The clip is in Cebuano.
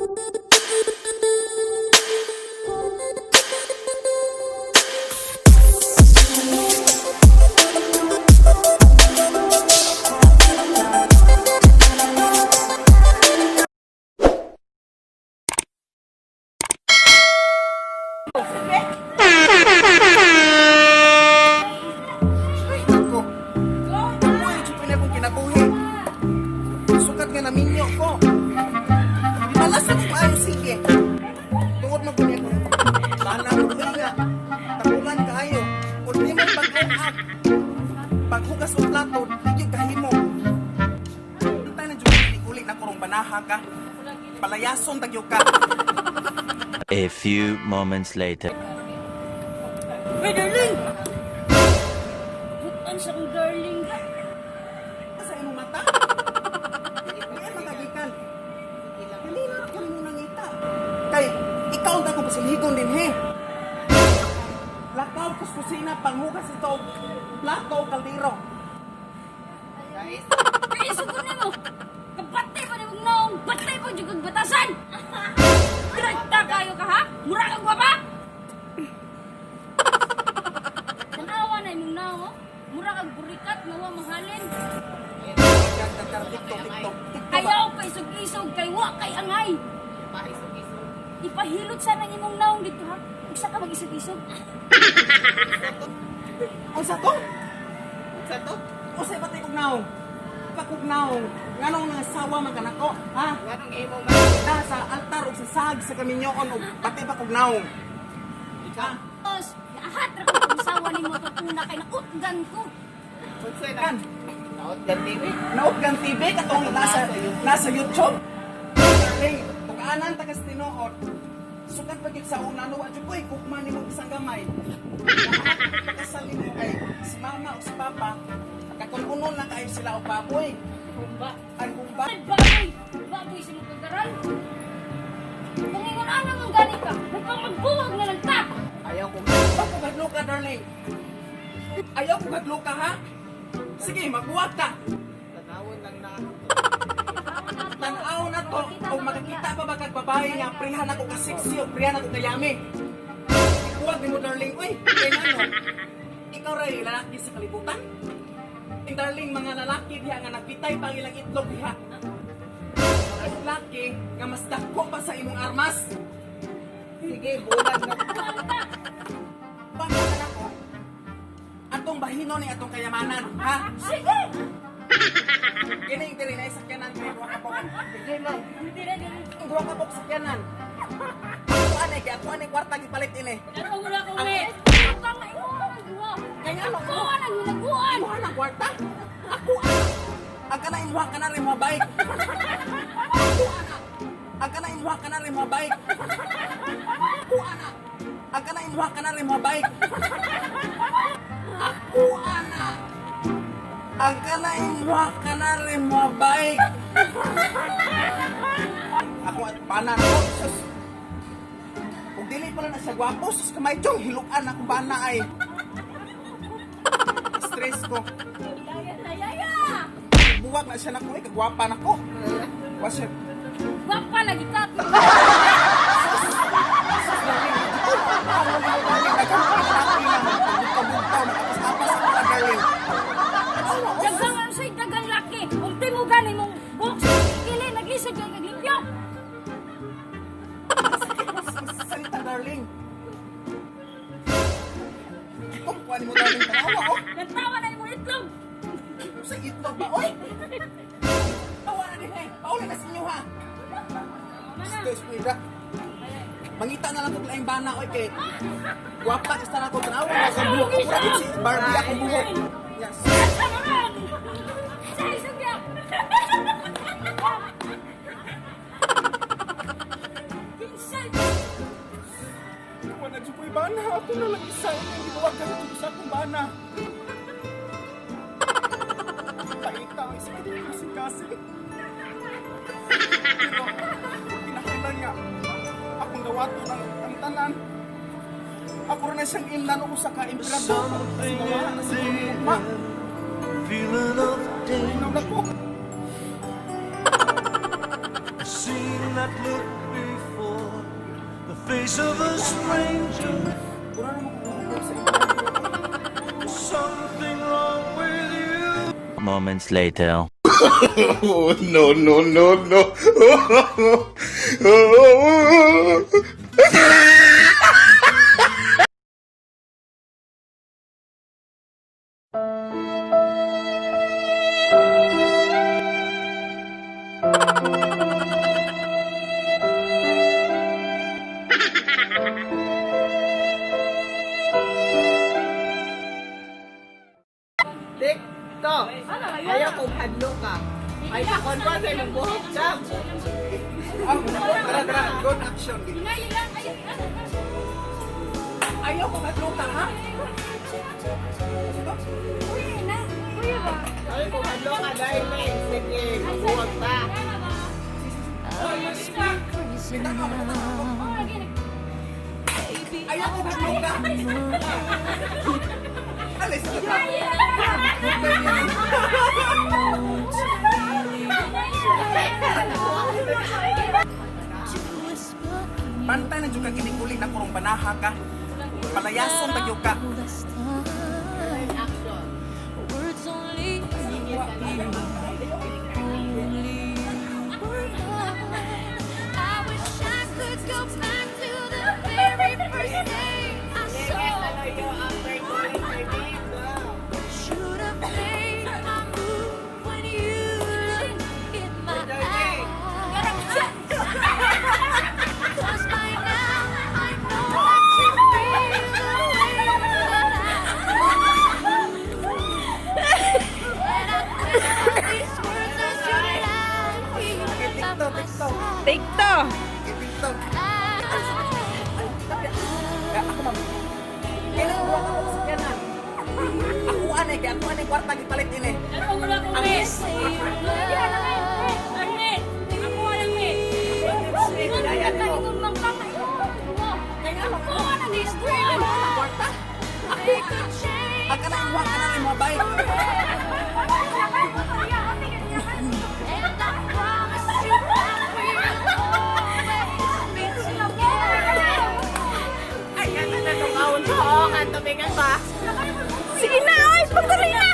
Ay, nako. Kapoy, jud ko na akong kinabuhi. Sukat nga naminyo ko. Malas ako maayo, sige. Tungod man ko niya kung bana ko nga. Takulan kaayo. Kung di mo pag-uak, paghugas og plato, di gyud kahimo. Unta na jud uli na kurong banaha ka. Palayason tagyo ka. A few moments later. Hey, darling! Butan sa kong darling. Sa imong mata. Di ay makagikan. Dili na ako nimo nangita. Kay ikaw ang akong pasilhigon din he. Lakaw kus kusina panghugas ito og plato o kaldero. Ay, isugo na mo! Kabatay pa na mong naong! Batay pa dyan kang batasan! Direkta kayo ka, ha? Mura kang gwapa! Tanawa na imong naong, oh. Mura kang burikat, nga wa mahalin. TikTok, TikTok, TikTok. Ayaw pa isog-isog kay wa kay angay. Ipahilot sana ang imong naong dito, ha? Usa ka mag-isog-isog. Unsa to? Unsa to? Usa ba tay naong? Pakog naong. Nganong nangasawa man kanako, ha? Nganong imo man? Na sa altar og sa sag sa kaminyoon og pati pa kog naong. Ha? Tapos, naahat ra ko kung sawa nimo tong una kay nautgan ko. Unsay na? Kan. Naot gan TV. Nautgan TV katong nasa YouTube. Hey, tukanan ta kas tinuod. Sukat pa gyud sa una no wa jud koy gugma nimo bisang gamay. Kasal nimo kay si mama o si papa kakon-unon na kayo sila og baboy. Kumba. Ang kumba. Ay, baboy! Baboy sa mong pagkaral. Kung ingon ana mong gani ka, magpamagbuwag na lang ta! Ayaw ko. Ayaw ko gadlo ka, darling. Ayaw ko gadlo ka, ha? Sige, magbuwag ka. Tanawon lang na. Tanaw na to, o makakita pa ba kag babae nga, prihan ako ka sexy o prihan ako kayami. Buwag ni mo, darling. Uy, kay ngano? Ikaw ray lalaki sa kalibutan? Ang darling, mga lalaki diha nga nagpitay pa ang ilang itlog diha. Ang lalaki nga mas dako pa sa imong armas. Sige, bulag na. Bakit ka nako? Atong bahino ni atong kayamanan, ha? Sige! Kini diri na sakyanan kay duha ka buok. Sige man. Hindi na dili. Ang duha ka buok sakyanan. Ako anay kay ako anay kwarta gipalit ini. Ano wala ko eh. Tama imo ang duha. Kay ngano? Ako ang hinaguan. Imuha ng kwarta? Ako ana. Ang kana imuha ka na rin mga bike. Ako ana. Ang kana imuha ka na rin mga bike. Ako ana. Ang kana imuha ka na rin mga bike. Ako ana. Ang kana imuha ka na rin mga bike. Ako at bana ko. Sus. Ug dili pala na siya gwapo, sus kamay chong hiluan akong bana ay. Stress ko. Yaya na yaya. Buwag na siya nako, eh, kagwapa nako. Wa siya. Gwapa lagi ka. Sus, darling. Ano mo, darling? Daghang mga lalaki nga magkabugtaw, nakapas-apas ako ka, darling. Ano, oh, Daghang ano sa'yo, daghang laki. Ultimo gani mong buhok sa kili, nag-isog kay naglimpyo. Salita, darling. Kung kuha ni mo, darling, tanawa, oh. Nagtawa na imong itlog. Sa itlog ba, oy? Tawa na din, eh. Pauli na sa inyo, ha? Tama na. Stress ko, ida. Mangita na lang kog laing bana, oy, kay gwapa kasta na ko tanawa na sa buhok. Mura gid si Barbie akong buhok. Yes. Sa naman. Sa isog ya. Kinsay. Wala jud ko'y bana. Ako na lang isa ang gibuwag ka jud sa akong bana. Paita ang sakit ko kasing-kasing. Pero kinahanglan nga akong dawaton ang tanan. Ako rin na siyang imnan o usa ka emperador. Kasi mawala na sa ma. Feeling of Inom na ko. Seeing that look before, the face of a stranger. Pura na mo kukuha sa inyo. Something wrong with you. Moments later. Oh, no, no, no, no. TikTok. Ayaw kong hadlo ka. Ay, kontra sa imong buhok, Jam. Tara, tara. Go na action. Hinay lang. Ay, ay, Ayaw kong hadlo ka, ha? Kuya na. Kuya ba? Ayaw kong hadlo ka dahil may. Sige, buhok ta. Tama ba? Oh, lagi nag- Ayaw kong hadlo ka. Alis na. Bantay na jud ka kining na kurong banaha ka. Palayason tayo ka. Words only only you were mine. I wish I could go back to the very first day I saw. Should have made my move when you looked in my eyes. 'Cause by now I know that you feel the way that I do. And I whisper these words as you lie here by my side. Take to. Ipinto. Ako ma'am. Kailan mo ako sa kanan? Ako anay kay ako anay kwarta gipalit ini. Ano wala ko miss? Ako wala miss. Kwarta. Ang kanang wa kanang imo bay. And I promise you that we'll always be together. Ay, ano na itong kaon ko? Kantumingan ba? Sige na, oy, pagdali na.